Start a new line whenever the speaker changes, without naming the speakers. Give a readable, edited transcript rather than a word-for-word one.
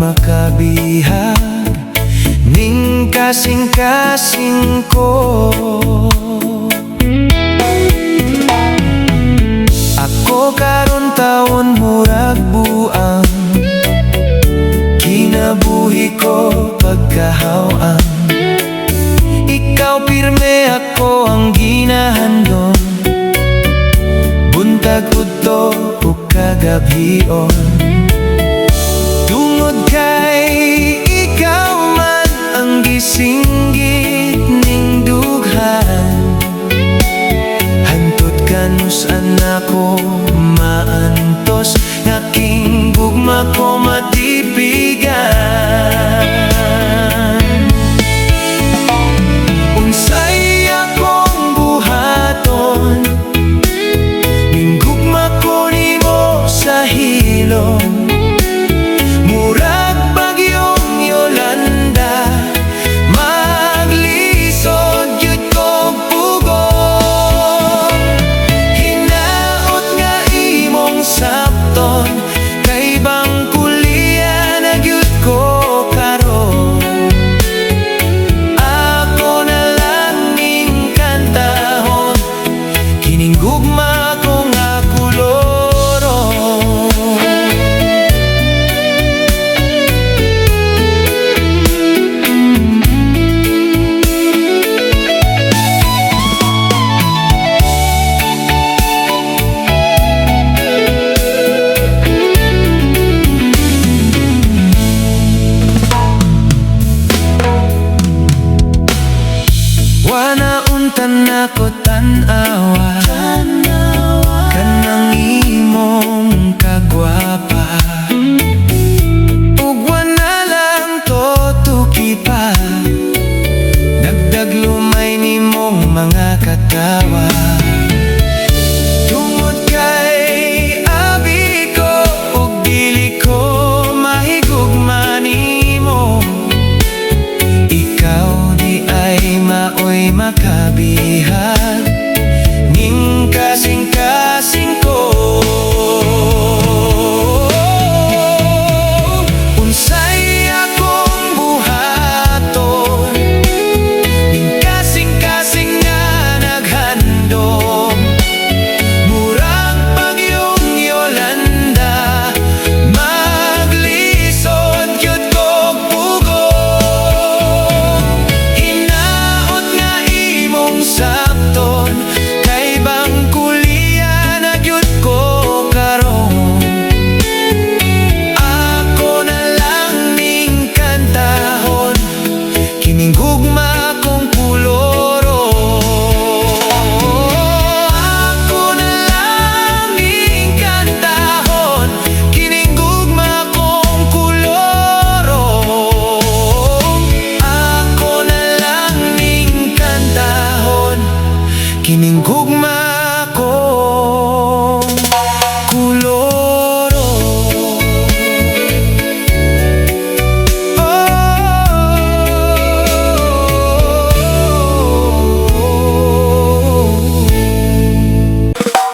Makabihag ning kasing-kasing ko. Ako karon taon murag buang. Kinabuhi ko pagkahawang. Ikaw pirme ako ang ginahandom, buntag, udto ug kagabhion. Tungod kay ikaw man ang gisinggit ning dughan, hantod kanus-an ako maantos nga kining gugma ko matipigan. Unsay akong buhaton ning gugma ko nimo sa hilom? Murag bagyong Yolanda, maglisod gyud kog pugong. Hinaot nga imong sabton, kay bangkuliya na gyud ko karon. Ako na lang ning kantahon kining gugma ko nga koloron. Wa na unta nako tan-awa kanang imong kagwapa, ug wa na lang to tuki pa. Dagdag lumay nimong mga katawa. Tungod kay abi ko ug dili ko mahigugma nimo, ikaw diay maoy makabihag ning kasing-kasing ko. Unsay akong buhaton ning kasing-kasing nga naghandom? Murag bagyong Yolanda, maglisod gyud kog pugong. Hinaot nga imong sabton, kay bangkuliya na gyud ko karon. Ako na lang ning kantahon kining gugma kong kuloron. Ako na lang ning kantahon kining gugma kong kuloron. Ako na lang ning kantahon kining gugma.